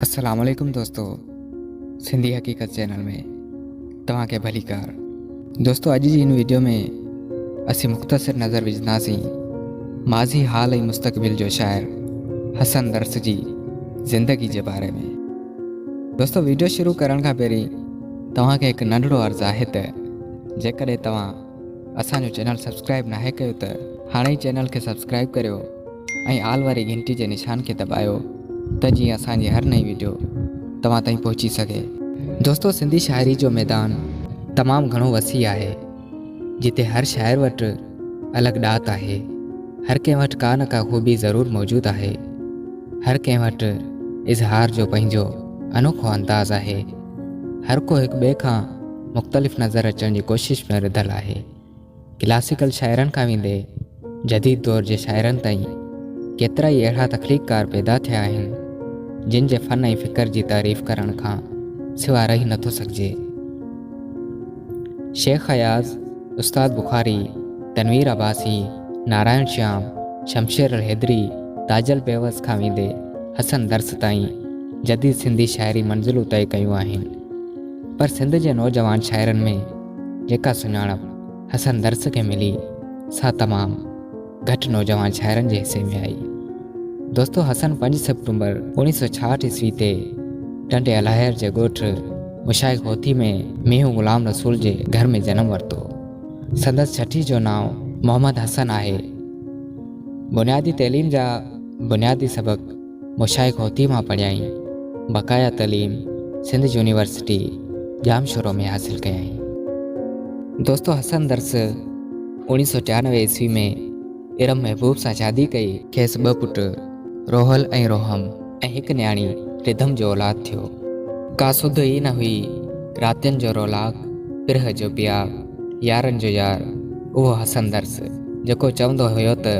السلام عليڪم دوستو سنڌي حقيقت چينل ۾ توهان کي ڀليڪار دوستو اڄ جي هن ويڊيو ۾ اسين مختصر نظر وجهنداسين ماضي حال ۽ مستقبل جو شاعر حسن درس جي زندگي جي باري ۾ دوستو ويڊيو شروع ڪرڻ کان پهرين توهان کي هڪ ننڍڙو عرض آهي ته جيڪڏهن توهان اسان جو چينل سبسڪرائب ناهي ڪيو ته هاڻي ئي چينل کي سبسڪرائب ڪريو ۽ آل واري گهنٽي جي نشان کي دٻايو ته جيئن اسان جي هر نئين وڊيو توهان تائين پهچي سگهي. دوستو سنڌي شاعري جو ميدان تمام گهڻو وسيع آهي جتي هر شاعر وٽ الڳ ڏات آهي هر ڪنهن وٽ ڪا نه ڪا خوبي ضرور موجود آهي هر ڪنهن وٽ اظهار جو پنهنجو انوکو انداز آهي هر ڪو هڪ ٻئي کان مختلف نظر اچڻ جي ڪوشش ۾ رڌل آهي. ڪلاسيڪل شاعرن کان ويندي جديد دور جي شاعرن تائين ڪيترائي اهڙا تخليقڪار پيدا ٿيا آهن، جن جي فن ۽ فڪر جي تعريف ڪرڻ کان سوا رهي نٿو سگهجي. شيخ اياز، استاد بخاري، تنوير عباسي، نارائڻ شيام، شمشير الحيدري، تاجل بيوس کان ويندي حسن درس تائين جديد سنڌي شاعري منزلون طئي ڪيون آهن. پر سنڌ جي نوجوان شاعرن ۾ جيڪا سڃاڻپ حسن درس کي ملي سا تمام گهٽ نوجوان شاعرن جي حصي ۾ آئي. دوستو حسن پنج سيپٽمبر اوڻيهه سو ڇاهٺ عيسوي تي ٽنڊي الهيار جي ڳوٺ مشائخ هوٿي ۾ مينهون غلام رسول جي گهر ۾ جنم ورتو. سندس ڇٺي جو نانء محمد حسن آهي. بنيادي تعليم جا بنيادي سبق مشائخ هوٿي مان پڙهيائين. بقايا تعليم سنڌ يونيورسٽي ڄامشورو ۾ حاصل ڪيائين. دوستو حسن درس اوڻيهه سو 93 عيسوي ۾ ارم محبوب سان شادي ڪئي. کيس ٻه پٽ روحل ۽ روحم ۽ هڪ نياڻي رڌم جو اولاد ٿيو. ڪا سڌ ئي نه هئي راتين جو رولاڪ، پرهه جو پياڪ، يارن جو يار اهو حسن درس جيڪو چوندو هيو ته.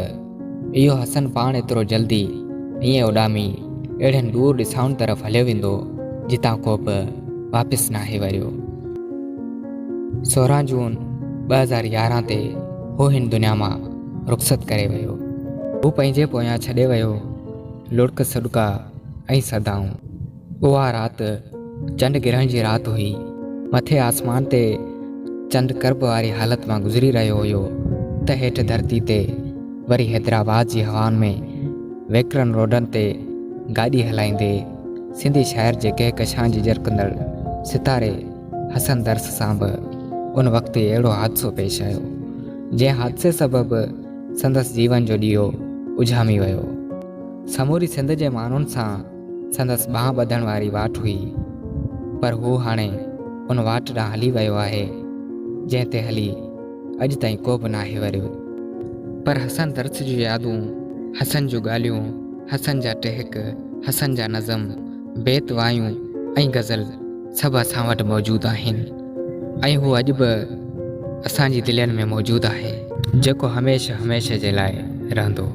اهو حسن پاڻ ايترو جلدي ائين اڏامي اهڙين ڏور ڏسائن طرف هليو ويندو جتان ڪو به واپس ناهي وريو. 16 جون 2011 تي هو هن دنيا مان رخصت ڪري ويو. هو پنهنجي پويان ڇڏي ويو لڙڪ سڏڪا ۽ صدائون. اها رات چنڊ گرهڻ جي رات هئي. مٿي آسمان تي چنڊ ڪرب واري حالت مان گذري رهيو هيو ته هيٺ ڌرتي تي وري حيدرآباد جي هوائن ۾ ويڪرن روڊن تي گاڏي هلائيندي سنڌي شاعر جي ڪهڪشان جي جرڪندڙ ستاري حسن درس سان به ان وقت ئي اهڙو حادثو پيش آيو، جنهن حادثي سبب سندس جيون جو ڏيئو اجهامي ويو. سموري سنڌ جي ماڻهن سان سندس ٻانهن ٻڌڻ واري واٽ هئي، پر هو هاڻي ان واٽ ڏانهن هلي ويو آهي، جنهن تي هلي اڄ تائين ڪو به ناهي وريو. پر حسن درس جون يادون، حسن جون ڳالهيون، حسن جا ٽهڪ، حسن جا نظم، بيت، وايون ۽ غزل سڀ اسان وٽ موجود آهن ۽ هو اڄ به اسان جي دلين ۾ موجود آهي. جيڪو هميشه هميشه جي لاء رهندو.